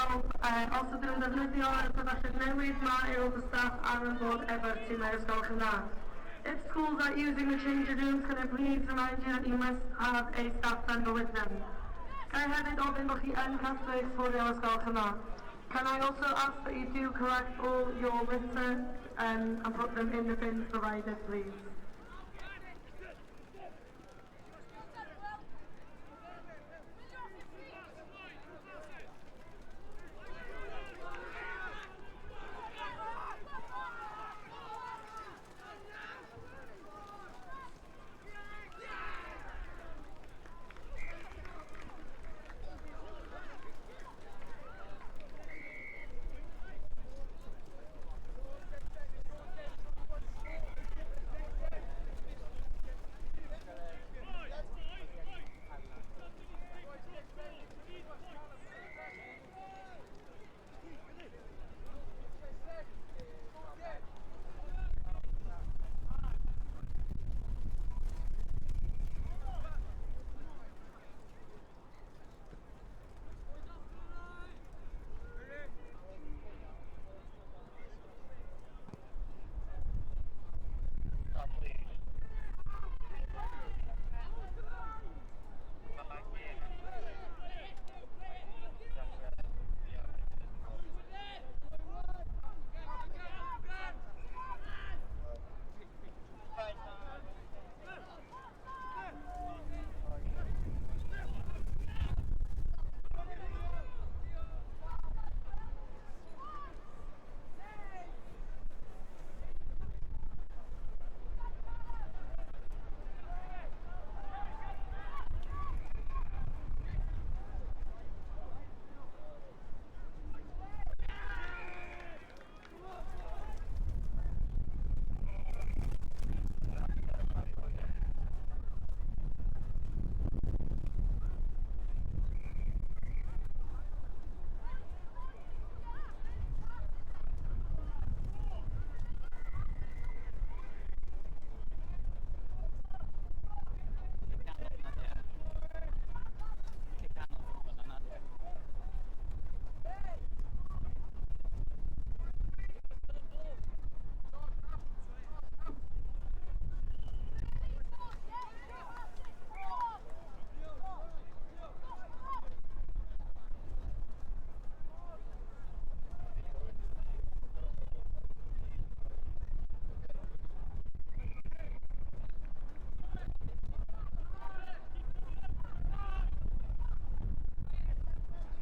pawb, os ydyn nhw'n defnyddio yr ystafelloedd newid, mae aelod o staff ar yn bod efo'r timau os gwelwch yn dda. If schools are using the changing rooms, can I please remind you that you must have a staff member with them. Ga i hefyd ofyn bod chi yn casglu eich sbwriel os gwelwch yn dda. Can I also ask that you do collect all your litter and put them in the bins provided, please?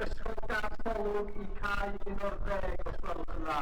Ysgol Garth Olwg i cae 11 os gwelwch yn dda.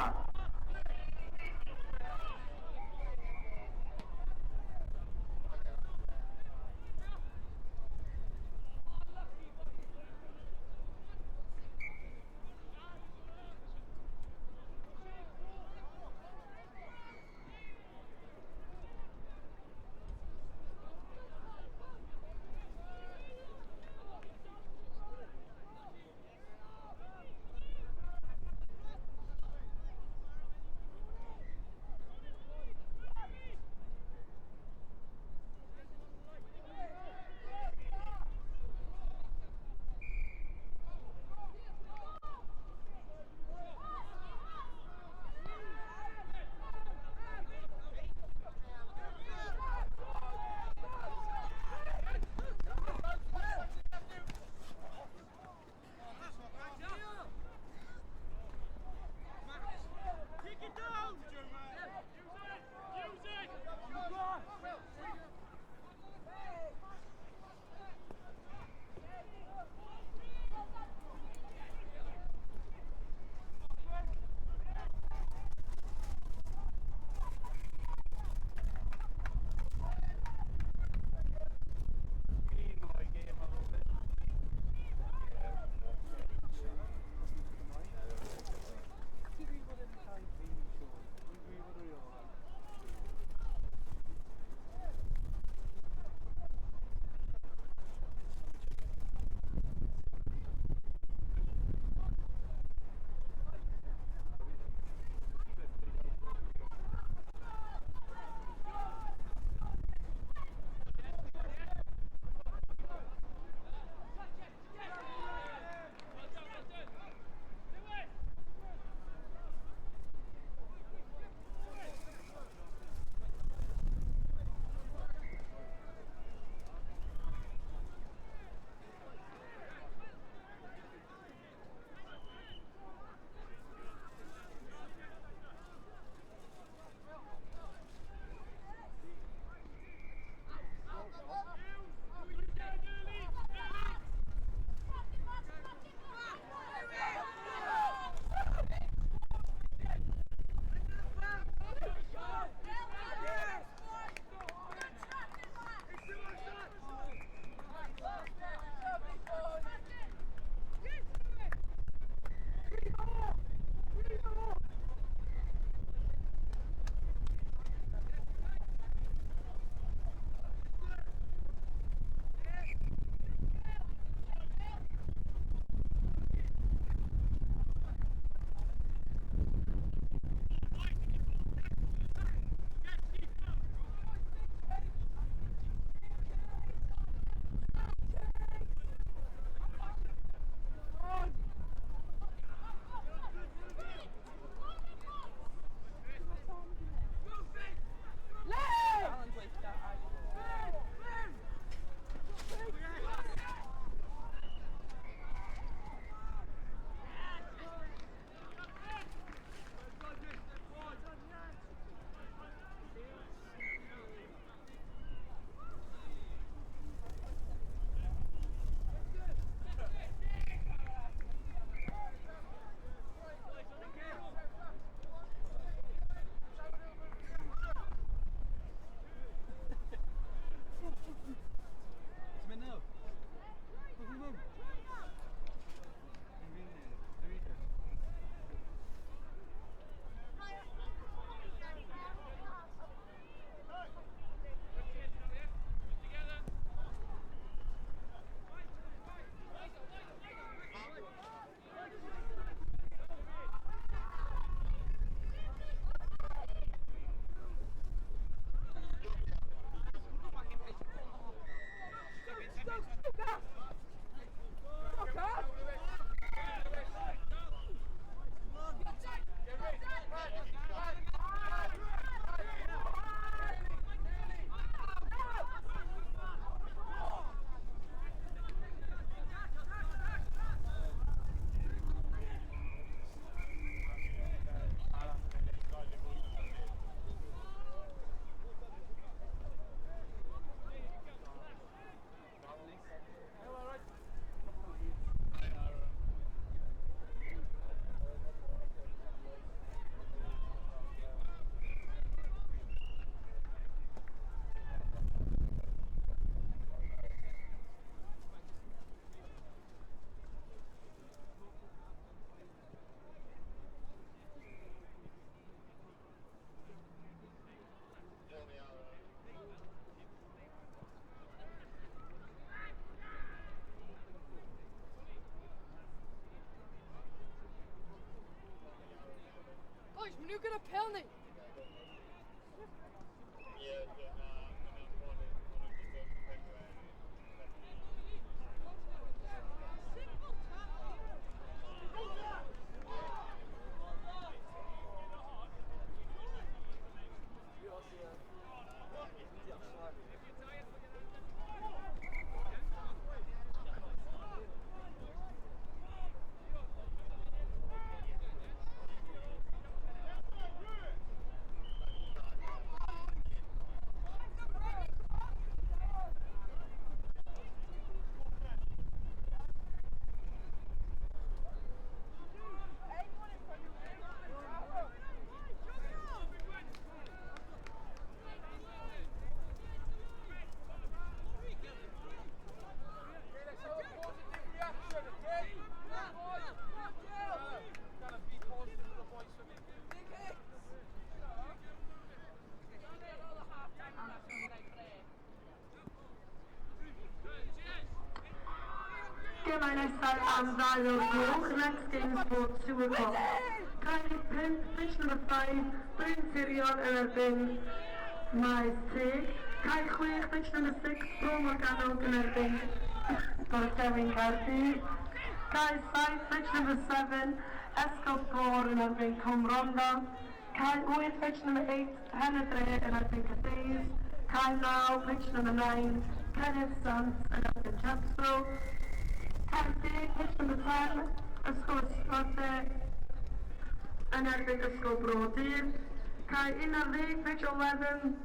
a penalty. Gemau nesaf am ddau o'r gloch. Next games for 2 o'clock. Cae 5, pitch number 5, Bryn Tirion yn erbyn Maes Teg. Cae 6, pitch number 6, Bro Morgannwg yn erbyn Gorllewin Caerdydd. Cae 7, pitch number 7, Esgob Gôr yn erbyn Cwm Rhondda. Cae 8, pitch number 8, Pen y Dre yn erbyn Cathays. Cae 9, pitch number 9, Kenneth Sant yn erbyn Chepstow. Cae 10, pitch number 10, Ysgol Ysgolde yn erbyn Ysgol Bro Dur. Cae 11, pitch 11,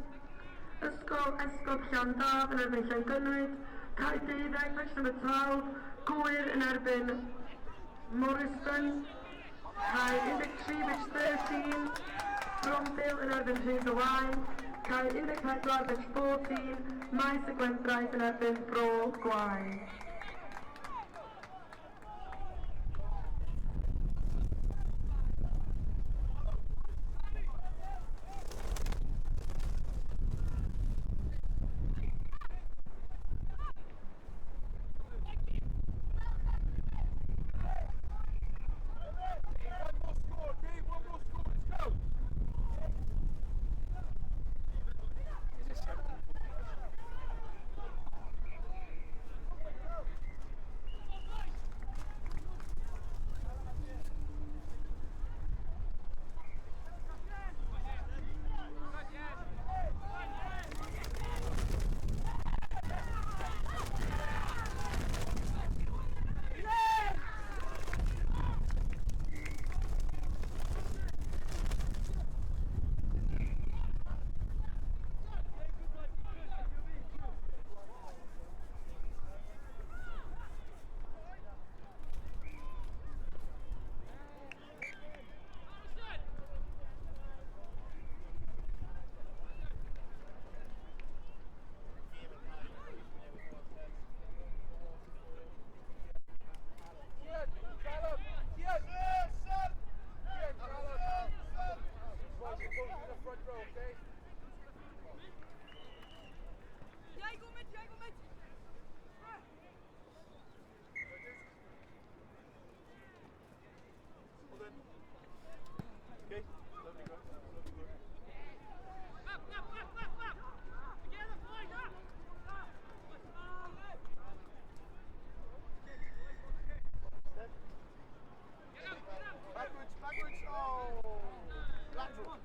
Ysgol Esgob Llandaf yn erbyn Llangynwyd. Cae 12, pitch number 12, Gwyr yn erbyn Morriston. Cae 13, pitch 13, Bromdale yn erbyn Rhyd y Waun. Cae 14, pitch 14, Maes y Gwendraeth yn erbyn Bro Gwaun. One more score, okay? One more score, let's go! Ian, Callum, Ian! Ian, Callum! Boys, you're both in the front row, okay? Jij komt met, jij komt met. Well done. Okay, lovely work, lovely work. Up, up, up, up, up. Together, boys, up. Step. Backwards, backwards, oh! Lateral.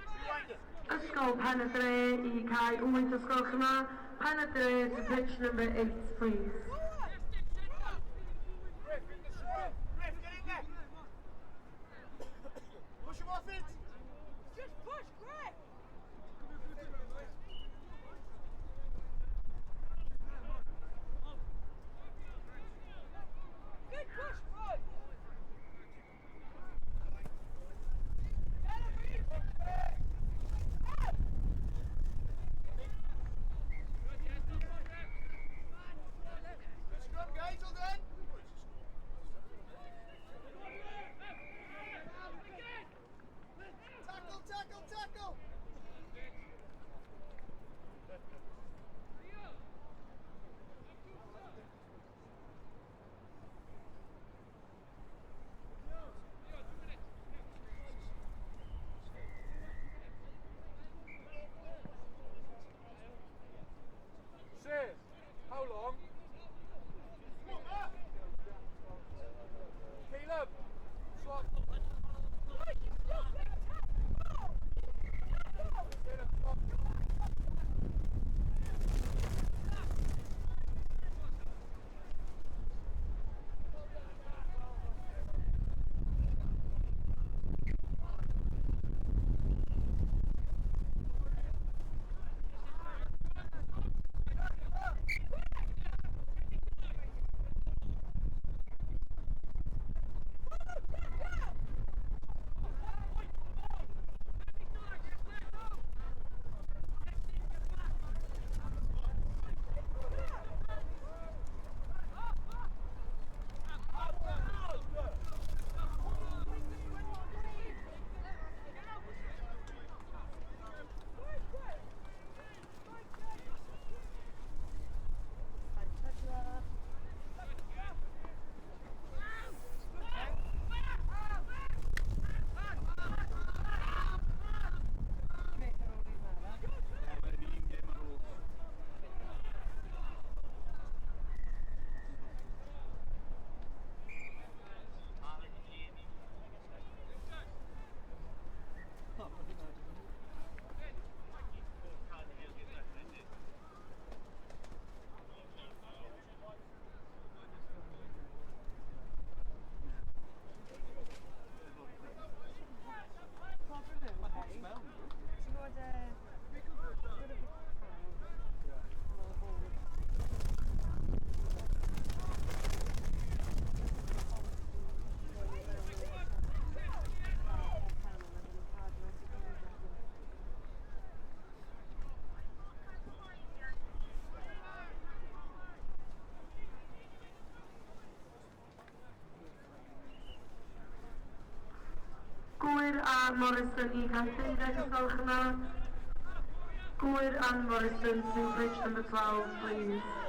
Rewind it. Ysgol Pen y Dre i cae 8 os gwelwch yn dda. Pen y Dre to pitch number 8, please. Ref, in the scrum. Ref, get in there. Push him off it. Just push, Greg. Good push, bro. Morrison i cae 12, os gwelwch yn dda. Gwyr and Morrison to pitch number 12, please.